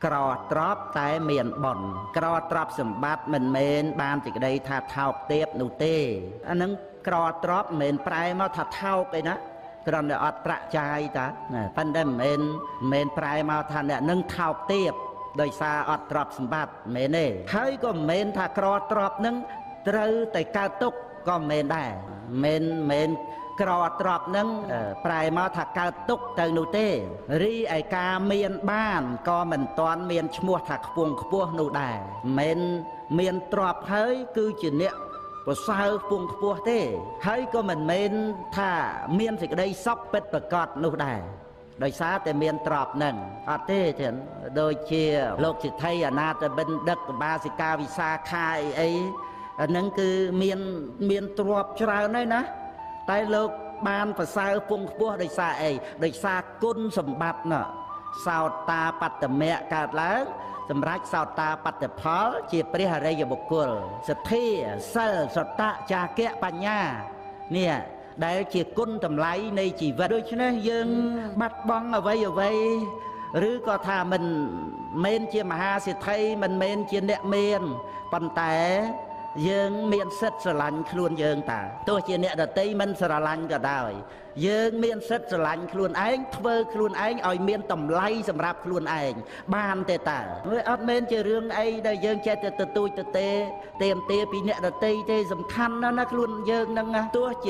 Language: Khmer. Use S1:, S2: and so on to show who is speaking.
S1: ក្រទ្របតែមានបុណ្យក្រទ្របសម្បត្តិមិនមែនបានសេចក្តីថាថោកទាបនោះទេអានឹងក្រទ្របមិនមែនប្រែមកថាថោកអីណាគ្រាន់តែអត់ប្រាក់ចាយតាប៉ុន្តែមិនមែនប្រែមកថាអ្នកនឹងថោកទាបដោយសារអត់ទ្រព្យសម្បត្តិមិនមែនទេហើយក៏មិនមែនថាក្រទ្របនឹងត្រូវតែកើតទុក្ខក៏មិនមែនដែរមិនមែនក្រទ្របនឹងប្រែមកថាកើតទុក្ខទៅនោះទេរីឯការមានបានក៏មិនទាន់មានឈ្មោះថាខ្ពង់ខ្ពស់នោះដែរមិនមានទ្រព្យហើយគឺជាអ្នកប្រសើរខ្ពង់ខ្ពស់ទេហើយក៏មិនមែនថាមានសេចក្តីសុខពិតប្រាកដនោះដែរដោយសារតែមានទ្រព្យនឹងអត់ទេទេដូចជាលោកសិទ្ធិអនាថបិណ្ឌិតបាសិកាវិសាខាអីអានឹងគឺមានទ្រព្យច្រើនហើយណាតែលោកបានប្រសើរពងខ្ពស់ដោយសារអីដោយសារគុណសម្បត្តិណសោតាបត្តមៈកើតឡើងសម្រាប់សោតាបត្តផលជាព្រះអរិយបុគ្គលសទ្ធាសិលសតៈចាគៈបញ្ញានេះដែលជាគុណតម្លៃនៃជីវិតដូច្នេះយើងបាត់បង់អ្វីអ្វីឬក៏ថាមិនមែនជាមហាសេដ្ឋីមិនមែនជាអ្នកមានប៉ុន្តែយើងមានសិទ្ធិស្រឡាញ់ខ្លួនយើងតើទោះជាអ្នកដទៃមិនស្រឡាញ់ក៏ដោយយើងមានសិទ្ធិស្រឡាញ់ខ្លួនឯងធ្វើខ្លួនឯងឲ្យមានតម្លៃសម្រាប់ខ្លួនឯងបានទេតើវាអត់មែនជារឿងអីដែលយើងចេះតែទទូចទទេទៀមទាពីអ្នកដទៃទេសំខាន់ណាស់ណាខ្លួនយើងនឹងទោះជា